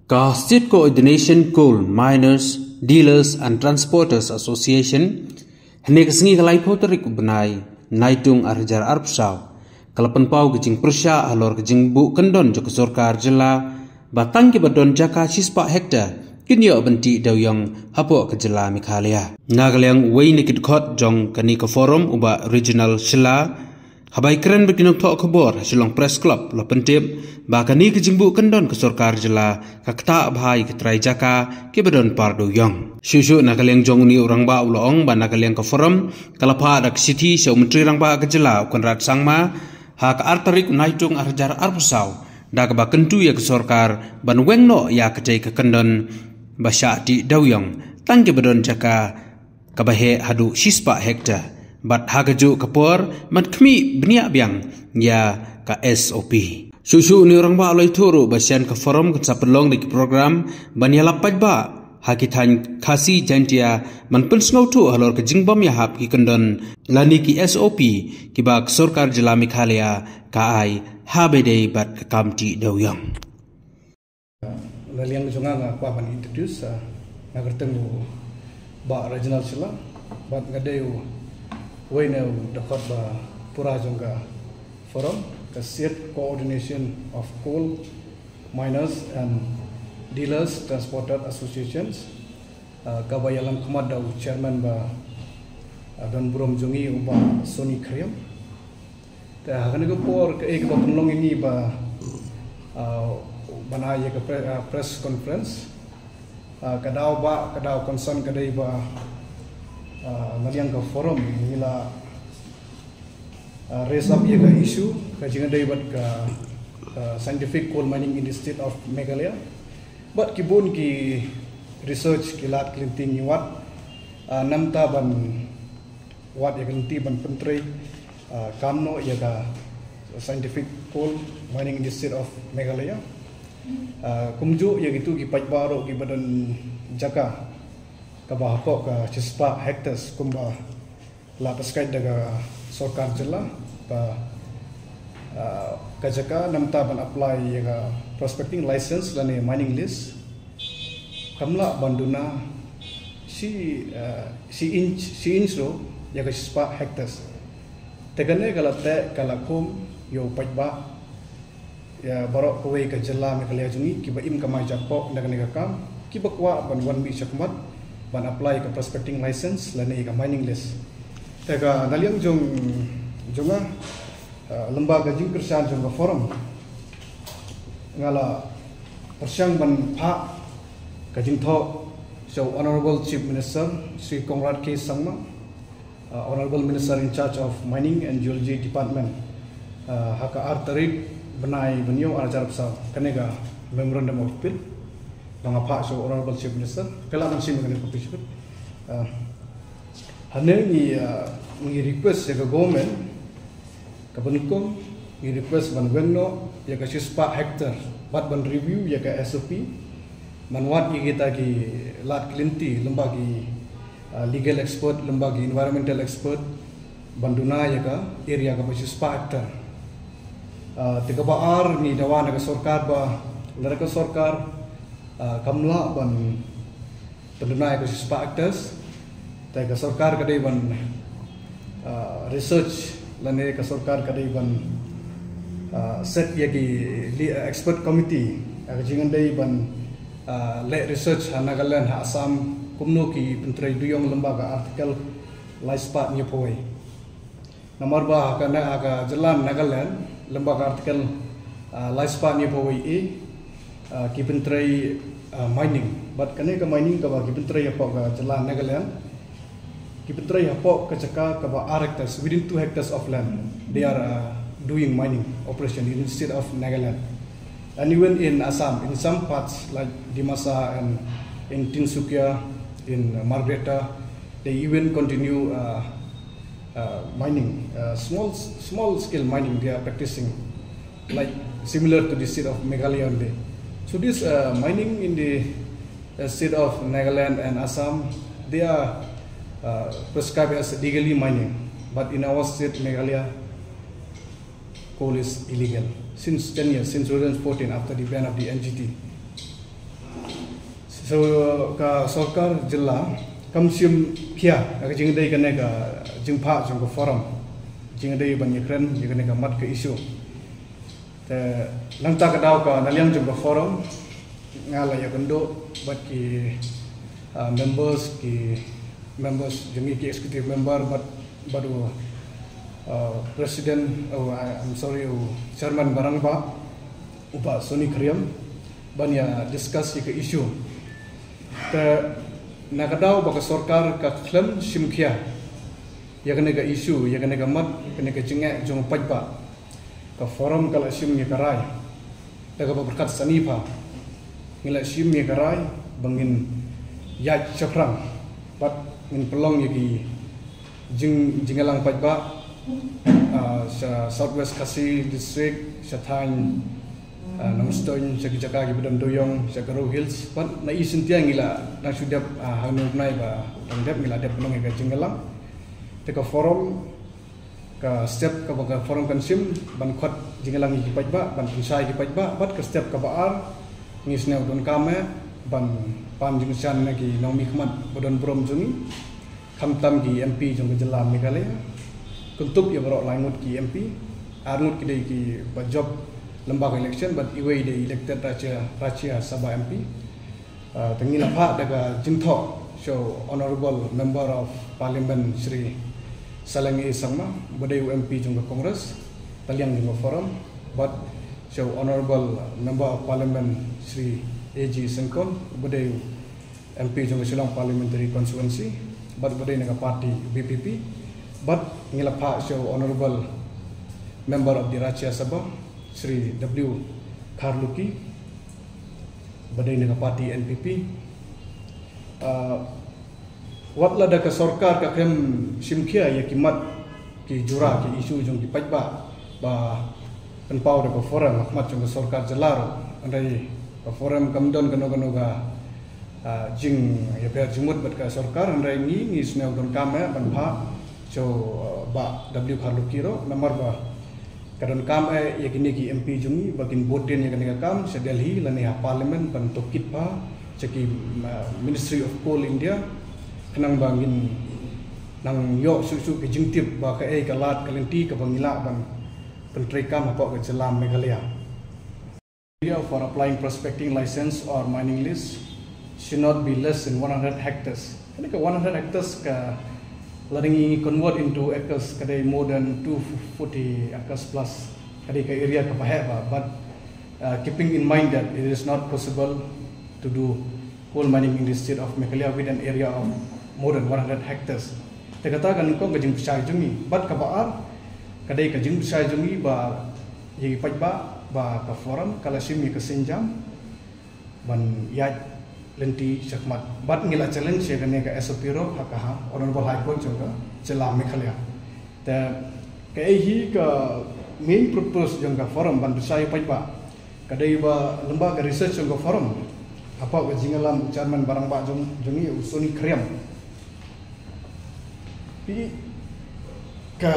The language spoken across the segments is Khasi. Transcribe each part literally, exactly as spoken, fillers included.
Ka State Coordination Coal Miners, Dealers and Transporters Association, hynne ka sngi ka laiphew tarik u bnai Naitung arhajar arphew saw, ka la pynpaw ka jingpyrshah halor ka jingbuh kyndon jong ka sorkar jylla ba tang kiba don jaka shispah hektar kin ïoh ban tih dewïong hapoh ka jylla Meghalaya. Na ka liang uwei na ki dkhot jong kane ka forum, u Bah Reginald Shylla, haba ïakren bad ki nongthoh khubor ha Shillong Press Club, la pyntip ba kane ka jingbuh kyndon ka sorkar jylla ka ktah bha ïa ki trai jaka kiba don par dewïong. Shuh shuh na ka liang jong une u rangbah u la ong ba na ka liang ka forum ka la phah da ka shithi sha u Myntri Rangbah ka jylla u Conrad Sangma ha ka ar tarik u Naitung arhajar arphew saw, da kaba kyntu ïa ka sorkar ban weng noh ïa katei ka kyndon ba shah tih dewïong tang kiba don jaka kaba heh haduh shispah hektar, bad ha kajuh ka por ban khmih bniah biang ïa ka S O P. Shuh shuh une u rangbah u la ïathuh ruh ba shen ka forum kan sa pynlong da ki program ban ïalap paidbah ha ki thaiñ Khasi Jaintia ban pynsngewthuh halor ka jingbym ïahap ki kyndon lane ki S O P kiba ka sorkar jylla Meghalaya ka ai ha ba ïadei bad ka kam tih dewïong. Na liang jong nga, nga kwah ban introduce, ah, nga kyrteng u Bah Reginald Shylla, bad nga dei uwei na u dkhot ba pura jong ka forum, ka State Coordination of Coal Miners and Dealers Transporter Associations, ah, kaba ïalam khmat da u chairman ba, ah, don burom jong ngi, u Bah Sony Khyriem. Te ha kane ka por kaei kaba pynlong ïa ngi ba, ah, ban ai ïa ka pre-, ah, press conference. Ah, ka daw ba, ka daw concern ka dei ba, ah, na liang ka forum ngi la, ah, raise up ïa ka issue ka jingïadei bad ka, ah, scientific coal mining in the state of Meghalaya. Bad ki bun ki research, ki lad ki lynti ngi wad, ah, namar ban wad ïa ka lynti ban pyntrei, ah, kam noh ïa ka scientific coal mining in the state of Meghalaya. Ah, kumjuh ïa kitu ki paidbah ruh kiba don jaka kaba hapoh ka shispah hectares kumba la pynskhem da ka sorkar jylla, ba, ah, ka jaka namar ban apply ïa ka prospecting license lane mining lease, kam lah ban duna shi, ah, shi inch, shi inch ruh ïa ka shispah hectares. Te kane ka la teh ka la khum ïa u paidbah, ïa baroh kawei ka jylla Meghalaya jong ngi, kiba im kamai jakpoh na kane ka kam, kiba kwah ban wan mih shakhmat ban apply ka prospecting license lane ka mining lease. Te ka na liang jong, jong nga, ah, lyngba ka jingkyrshan jong ka forum, nga la pyrshang ban phah ka jingthoh sha u Honorable Chief Minister Shri Conrad K Sangma, uh, Honorable Minister in charge of Mining and Geology Department, uh, ha ka ar tarik bnai ba hynñiew arhajar arphew saw, kane ka memorandum of appeal ba nga phah sha u Honorable Chief Minister. Phi lah ban shim kane ka copy. Uh, hangne ngi, uh, ngi request ïa ka government, ka ban kum, ngi request ban weng noh ïa ka shispah hectare bad ban review ïa ka S O P, ban wad ïa kita ki lad ki lynti, lyngba ki, ah, legal expert, lyngba ki environmental expert, ban duna ïa ka area kaba shispah hectare. Ah, te kaba ar, ngi dawa na ka sorkar ba lada ka sorkar, ah, kam lah ban pynduna ïa ka shispah hectares, te ka sorkar ka dei ban, ah, research, lane ka sorkar ka dei ban, ah, set ïa ki li-, ah, expert committee, ah, ka jingïadei ban, ah, leh research ha Nagaland, ha Assam, kumno ki pyntrei dewïong lyngba ka Article laispah hynñiewphew wei. Namar ba ha ka na-, ha ka jylla Nagaland, lyngba ka Article, ah, laispah hynñiewphew wei A, ah, ki pyntrei, ah, mining. Bad kane ka mining kaba ki pyntrei hapoh ka jylla Nagaland, ki pyntrei hapoh ka jaka kaba ar hectares, within two hectares of land, they are, ah, doing mining operation in the state of Nagaland. And even in Assam, in some parts like Dimasa and in Tinsukia, in Margherita, they even continue, ah, uh, mining, uh, small, small scale mining they are practicing, like, similar to the state of Meghalaya only. So this, uh, mining in the, uh, state of Nagaland and Assam, they are, uh, prescribed as legally mining, but in our state, Meghalaya, coal is illegal since ten years, since two thousand fourteen, after the ban of the N G T. So ka sorkar jylla kam shim khia ka jingdei kane ka jingphah jong ka forum, jingdei ban ïakren ïa kane ka mat ka issue. Te nangta ka daw ka na liang jong ka forum nga la ïakynduh bad ki, ah, members, ki members jong ngi, ki executive member bad, bad u, ah, president, oh, I- I'm sorry, u chairman ba rangbah, u Bah Sony Khyriem, ban ïa discuss ïa ka issue. Te na ka daw ba ka sorkar ka khlem shim khia ïa kane ka issue, ïa kane ka mat, kane ka jingeh jong u paidbah, ka forum ka la shim ïa ka rai da kaba pyrkhat sani pha. Ngi la shim ïa ka rai ba ngin ïaid shaphrang bad ngin pynlong ïa ki jing jingïalang paidbah, ah, sha South West Khasi District, sha thaiñ, ah, Nongstoiñ, sha ki jaka kiba don dewïong, sha Garo Hills, bad na i Jaiñtia ngi la dang shu dep, ah, hangno u bnai ba dang dep ngi la dep pynlong ïa ka jingïalang. Te ka forum, ka step kaba ka forum kan shim ban khot jingïalang ïa ki paidbah, ban pynshai ïa ki paidbah, bad ka step kaba ar ngi sngew donkam eh ban pan jingkyrshan na ki nongmihkhmat ba don burom jong ngi, khamtam ki M P jong ka jylla Meghalaya. Kyntup ïa baroh lai ngut ki M P, ar ngut ki dei kiba jop lyngba ka election bad iwei dei elected Rajya, Rajya Sabha M P. Ah, te ngi la phah da ka jingthoh sha u Honorable Member of Parliament Shri Saleng A Sangma, ba dei u M P jong ka Congress, na liang jong ka forum, bad sha u Honorable Member of Parliament Shri A G Syngkon, ba dei u M P jong ka Shillong Parliamentary Constituency, bad ba dei na ka party V P P, bad ngi la phah sha u Honorable Member of the Rajya Sabha, Shri W Kharlukhi, ba dei na ka party N P P. Ah, wat lada ka sorkar ka khlem shim khia ïa ki mat, ki jura, ki issue jong ki paidbah ba pynpaw da ka forum ha khmat jong ka sorkar jylla ruh, hynrei ka forum kam don kano kano ka, ah, jingïapher jingmut bad ka sorkar, hynrei ngi, ngi sngew donkam eh ban phah sha u, ah, Bah W Kharlukhi ruh, namar ba ka donkam eh ïa kine ki M P jong ngi ba kin bud dien ïa kane ka kam sha Delhi lane ha Parliament ban tohkit bha sha ki, ah, Ministry of Coal India, khnang ba ngin nang ïoh shuh shuh ka jingtip ba kaei ka lad ka lynti kaba ngi lah ban pyntreikam hapoh ka jylla Meghalaya. Area for applying prospecting license or mining lease should not be less than one hundred hectares. Kane ka one hundred hectares ka, lada ngi convert into acres, ka dei more than two forty acres plus. Ka dei ka area kaba heh bha, but, uh, keeping in mind that it is not possible to do coal mining in the state of Meghalaya with an area of more than one hundred hectares. Te kata ka nyngkong ka jingpynshai jong ngi, bad kaba ar ka dei ka jingpynshai jong ngi ba ïa ki paidbah ba ka forum ka la shim ïa ka sienjam ban ïaid lynti shakhmat. Bad ngi la challenge ïa kane ka S O P ruh ha ka, ha Honorable High Court jong ka jylla Meghalaya. Te kaei hi ka main purpose jong ka forum ban pynshai ïa paidbah, ka dei ba lyngba ka research jong ka forum, hapoh ka jingïalam u chairman ba rangbah jong, jong ngi, u Sony Khyriem. Phi, ka,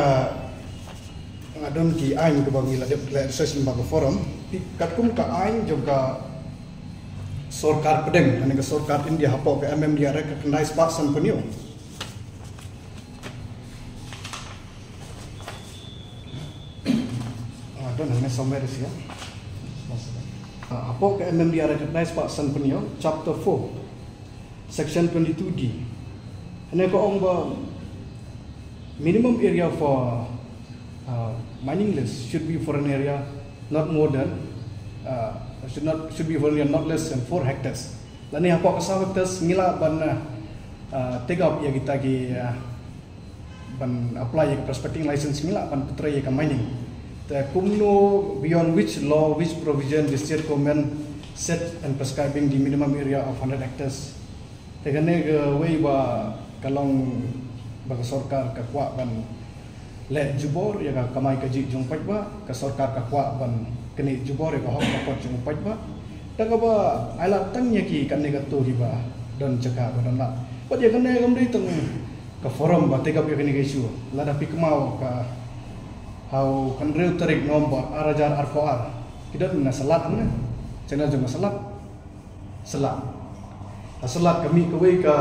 nga don ki aiñ kaba ngi la dep leh research lyngba ka forum. Phi, katkum ka aiñ jong ka sorkar pdeng, lane ka sorkar India, hapoh ka M M D R Act, ka khyndai spah sanphew hynñiew. Ah, don hangne somewhere is here. Ah, hapoh ka M M D R Act, ka khyndai spah sanphew hynñiew, chapter four, section twenty-two D. Hangne ka ong ba minimum area for, uh, mining lease should be for an area not more than, uh, should not, should be for an area not less than four hectares. Lane hapoh ka saw hectares ngi lah ban, uh, take up ïa kita ki, uh, ban apply ïa ka prospecting license, ngi lah ban pyntrei ïa ka mining. Te kumno, beyond which law, which provision the state government set and prescribing the minimum area of hundred hectares? Te kane kawei ba ka long ba ka sorkar ka kwah ban leh jubor ïa ka kamai kajih jong paidbah, ka sorkar ka kwah ban knieh jubor ïa ka hok ka kot jong paidbah. Te kaba ai lad tang ïa ki kane kato kiba don jaka ba don lad. Bad ïa kane kam dei tang ka forum ba take up ïa kane ka issue. Lada phi kynmaw ka ha u khathynriew tarik November ar hajar arphew ar, ki don na Salad ne, channel jong ka Salad. Salad. Ha Sylhet ka mih kawei ka,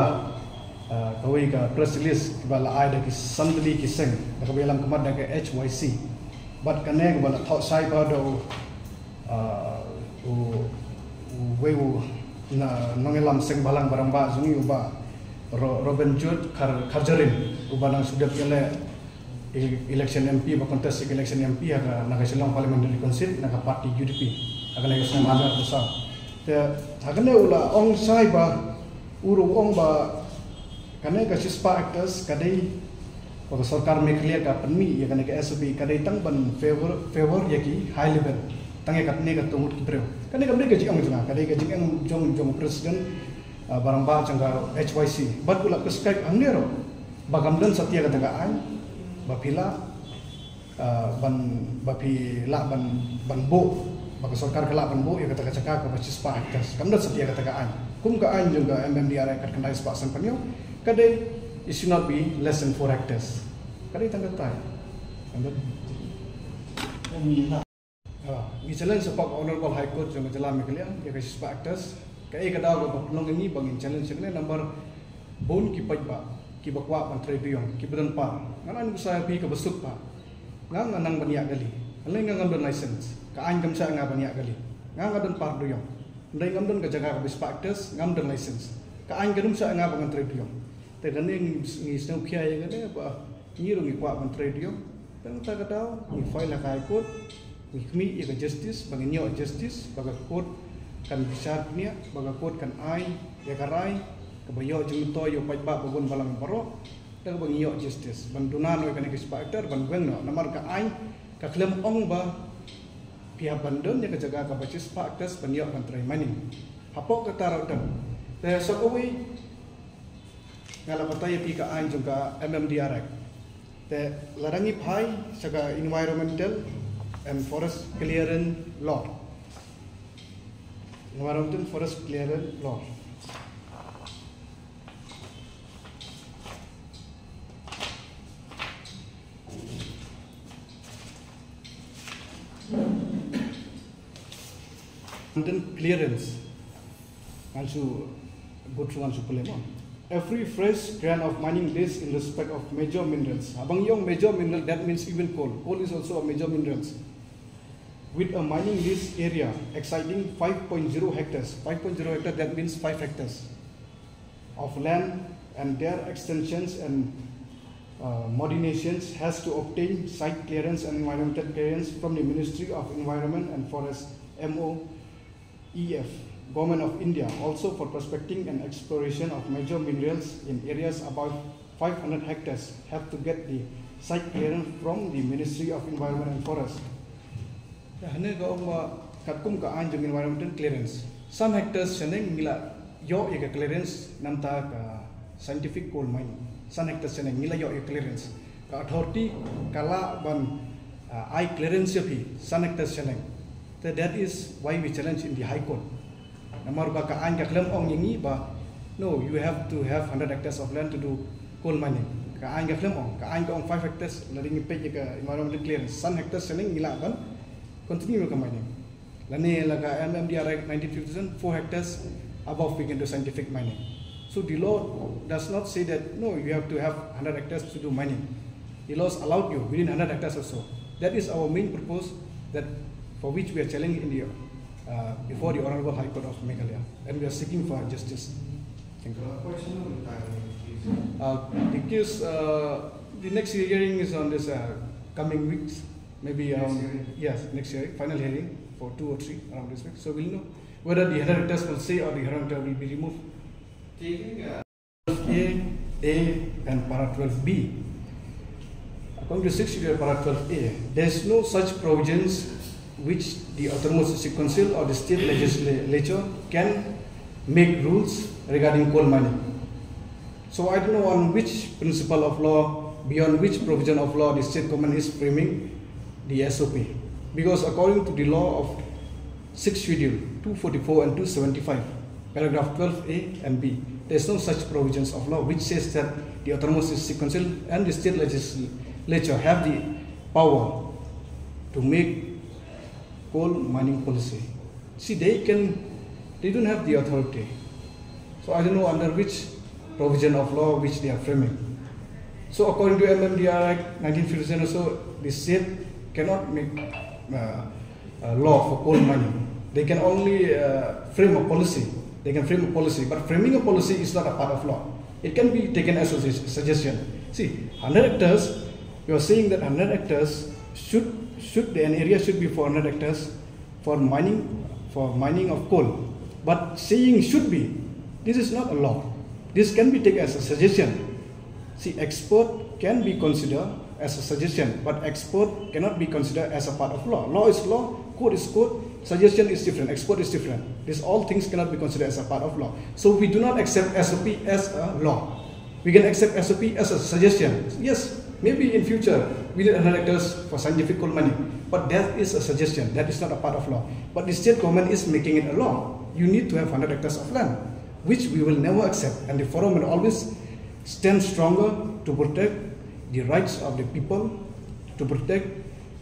ah, kawei ka press release kaba la ai da ki san tylli ki seng, da kaba ïalam khmat da ka H Y C. Bad kane kaba la thoh shai ba da u, ah, u, uwei u na nongïalam seng bhalang barangbah jong ngi, u Bah Ro-, Robin Jude Khar-, Kharjahrin, uba nang shu dep ïaleh e-, election M P, ba contest election M P ha ka, na ka Shillong Parliamentary Constituency na ka party U D P ha kane ka snem ar hajar arphew saw. Te ha kane u la ong shai ba, u ruh u ong ba kane ka shispah hectares ka dei ba ka sorkar Meghalaya ka pynmih ïa kane ka S O P ka dei tang ban favour, favour ïa ki high level, tang ïa katne katto ngut ki briew. Kane kam dei ka jingong jong nga, ka dei ka jingong jong, jong president, ah, barangbah jong ka H Y C. Bad u la prescribe hangne ruh ba kam don satia kata ka aiñ ba phi lah, ah, ban, ba phi lah ban, ban buh, ba ka sorkar ka lah ban buh ïa kata ka jaka kaba shispah hectares. Kam don satia kata ka aiñ. Kum ka aiñ jong ka M M D R A khatkhyndai spah sanphew hynñiew ka dei, it should not be less than four hectares. Ka dei tang katai. Kam don. Ah, ngi challenge shapoh ka Honourable High Court jong ka jylla Meghalaya ïa ka shispah hectares. Kaei ka daw kaba pynlong ïa ngi ba ngin challenge ïa kane? Namar bun ki paidbah kiba kwah ban trei dujok, kiba don par. Ngan ai ngusa ïa phi kaba suk ba nga, nga nang ban ïaid kali, hynrei nga ngam don license. Ka aiñ kam shah ïa nga ban ïaid kali. Nga, nga don par dujok, hynrei ngam don ka jaka kaba shispah hectares, ngam don license. Ka aiñ kam shah ïa nga ba ngan trei dujok. Te kane ngi, ngi sngewkhia ïa kane ba ngi ruh ngi kwah ban trei dujok. Te nangta ka daw ngi file ha ka High Court, ngi khmih ïa ka justice, ba ngin ïoh justice, ba ka court kan bishar bniah, ba ka court kan ai ïa ka rai kaba ïoh jingmyntoi ïa u paidbah ba bun balang baroh. Te kaba ngi ïoh justice ban duna noh ïa kane ka shispah hectare, ban weng noh, namar ka aiñ ka khlem ong ba phi hap ban don ïa ka jaka kaba shispah hectares ban ïoh ban trei mining. Hapoh kata ruh don. Te sa kawei nga la batai ïa phi ka aiñ jong ka M M D R Act. Te lada ngi phai sha ka Environmental and Forest Clearance Law. Environmental Forest Clearance Law. Environmental clearance. Ngan shu go through, ngan shu pule mo. Every fresh grant of mining lease in respect of major minerals. Haba ngi ong major mineral, that means even coal. Coal is also a major minerals. With a mining lease area exceeding five point zero hectares. Five point zero hectares, that means five hectares of land, and their extensions and, uh, modifikations has to obtain site clearance and environmental clearance from the Ministry of Environment and Forest, M O E F, Government of India. Also, for prospecting and exploration of major minerals in areas above five hundred hectares, have to get the site clearance from the Ministry of Environment and Forest. Te hangne ka ong ba katkum ka aiñ jong environmental clearance, san hectares shaneng ngi la ïoh ïa ka clearance namar ka scientific coal mining. San hectares shaneng ngi la ïoh ïa clearance. Ka authority ka lah ban, ah, ai clearance ïa phi san hectares shaneng. Te that is why we challenge in the High Court. Namar ba ka aiñ ka khlem ong ïa ngi ba, no, you have to have hundred hectares of land to do coal mining. Ka aiñ ka khlem ong, ka aiñ ka ong five hectares, lada ngi peit ïa ka environmental clearance, san hectares shaneng ngi lah ban continue ïa ka mining. Lane la ka M M D R Act nineteen fifty-seven, four hectares above we can do scientific mining. So the law does not say that, no, you have to have hundred hectares to do mining. The laws allowed you within hundred hectares or so. That is our main purpose, that for which we are challenging in the, uh, before the Honorable High Court of Meghalaya, and we are seeking for justice. Thank you. Uh, question on the timing, please. Uh, the case, uh, the next hearing is on this, uh, coming weeks, maybe around, next hearing? Yes, next hearing, final hearing for two or three around this week. So we'll know whether the hundred hectares will stay or the hundred hectare will be removed. Taking, uh, twelve A, A and para twelve B. According to sixth schedule para twelve A, there is no such provisions which the autonomous district council or the state legislature can make rules regarding coal mining. So I don't know on which principle of law, beyond which provision of law the state government is framing the S O P. Because according to the law of sixth schedule, two forty-four and two seventy-five, paragraph twelve A and B, there is no such provisions of law which says that the autonomous district council and the state legislature have the power to make coal mining policy. See, they can, they don't have the authority. So I don't know under which provision of law which they are framing. So according to M M D R Act nineteen fifty-seven also, the state cannot make uh, a law for coal mining. They can only uh, frame a policy. They can frame a policy, but framing a policy is not a part of law. It can be taken as a sugges- suggestion. See, hundred hectares, you are saying that hundred hectares should, should an area should be for hundred hectares for mining, for mining of coal. But saying should be, this is not a law. This can be taken as a suggestion. See, expert can be considered as a suggestion, but expert cannot be considered as a part of law. Law is law, code is code, suggestion is different, expert is different. These all things cannot be considered as a part of law. So we do not accept S O P as a law. We can accept S O P as a suggestion. Yes, maybe in future we need hundred hectares for scientific coal mining, but that is a suggestion. That is not a part of law. But the state government is making it a law. You need to have hundred hectares of land, which we will never accept. And the forum will always stand stronger to protect the rights of the people, to protect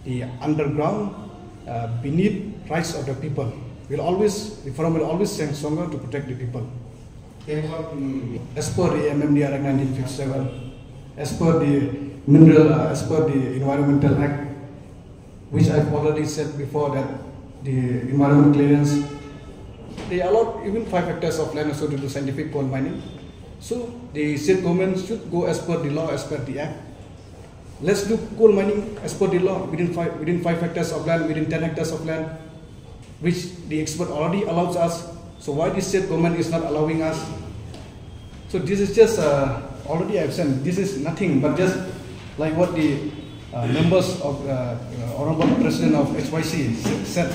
the underground, uh, beneath rights of the people. Will always, the forum will always stand stronger to protect the people. As per the M M D R Act nineteen fifty-seven, as per the mineral, uh, as per the Environmental Act, which I've already said before that the environment clearance, they allowed even five hectares of land also to do scientific coal mining. So the state government should go as per the law, as per the act. Let's do coal mining as per the law within five, within five hectares of land, within ten hectares of land, which the expert already allows us. So why the state government is not allowing us? So this is just uh, already I've said this is nothing but just like what the uh, members of uh, uh, Honorable President of H Y C said.